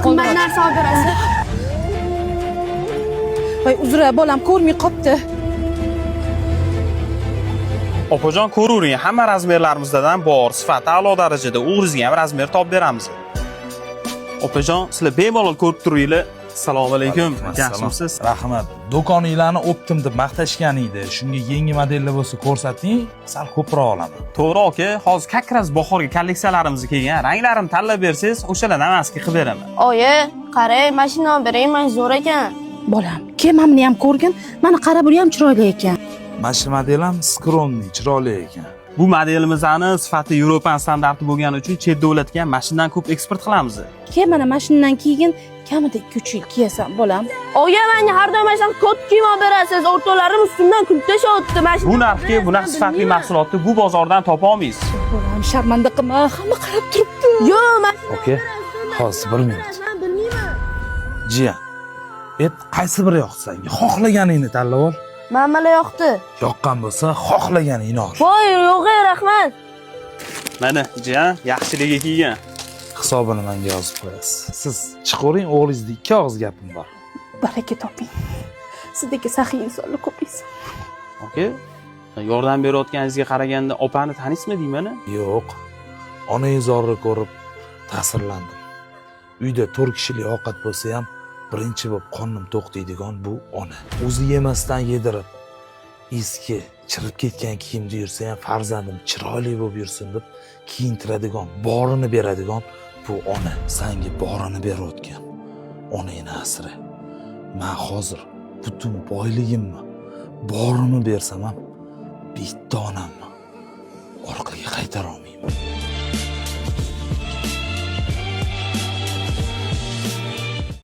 Qimmat narsa olib berasiz. Voy, uzr, bolam ko'rmay qopti. Opajon, ko'ravering, hamma размер larimizdan bor, sifati a'lo darajada, o'g'lingizga ham размер topib beramiz. Opajon, sizlar bemalol ko'rib turinglar. Assalomu alaykum. Yaxshimisiz? Rahmat. Do'koninglarni оптом deb maqtashgan edi. Shunga yangi modellar bo'lsa ko'rsating, sal ko'proq olaman. To'g'ri aka, hozir как раз bahorgi kolleksiyalarimiz kelgan. Ranglarini tanlab bersangiz, o'shalar namasiga qilib beraman. Oyi, qarang, mashina olib bering, mana zo'r ekan. Bolam, kel, mana buni ham ko'rgin. Mana qara, buni ham chiroyli ekan. Mana shu model ham скромный, chiroyli ekan. Bu modelimizni sifati Yevropa standarti bo'lgani uchun chet davlatga ham mashinadan ko'p eksport qilamiz. Kel, mana shundan keyin kamida 2-3 yil kiyasan, bolam. Oyi, menga har doim mana shunaqa kot kiyim olib berasiz. O'rtoqlarim ustimdan kulib tashlayapti. Mana Bu narxga bunaqa sifatli mahsulotni bu bozordan topa olmaysiz. Bolam, sharmanda qilma, hamma qarab turibdi. Yo'q, man Aka, hozir bir minut. Men bilmayman. Jiyan, et qaysi biri yoqdi senga? Xohlaganingni tanlab ol. Mana yoqdi. Yoqqan bo'lsa, xohlaganingni ol. Voy, yo'q, rahmat. Mana jiyan, yaxshiligi kiygan. Hisobini menga yozib qo'yasiz. Siz chiqavering, o'g'lingizda ikki og'iz gapim bor. Baraka toping. Sizdek saxiy insonlar ko'paysin. Aka, yordam berayotganingizga qaraganda opani taniysizmi deyman? Yo'q. Onangizorni ko'rib ta'sirlandim. Uyda 4 kishilik ovqat bo'lsa ham, birinchi bo'lib qornim to'q deydigan bu ona. O'zi yemasdan yedirib, eski chirib ketgan kiyimda yursa ham farzandim chiroyli bo'lib yursin deb kiyintiradigan, borini beradigan bu ona. Sanga borini berayotgan onangni asra. Man hozir butun boyligimni, borini bersam ham bitta onamni orqaga qaytara olmayman.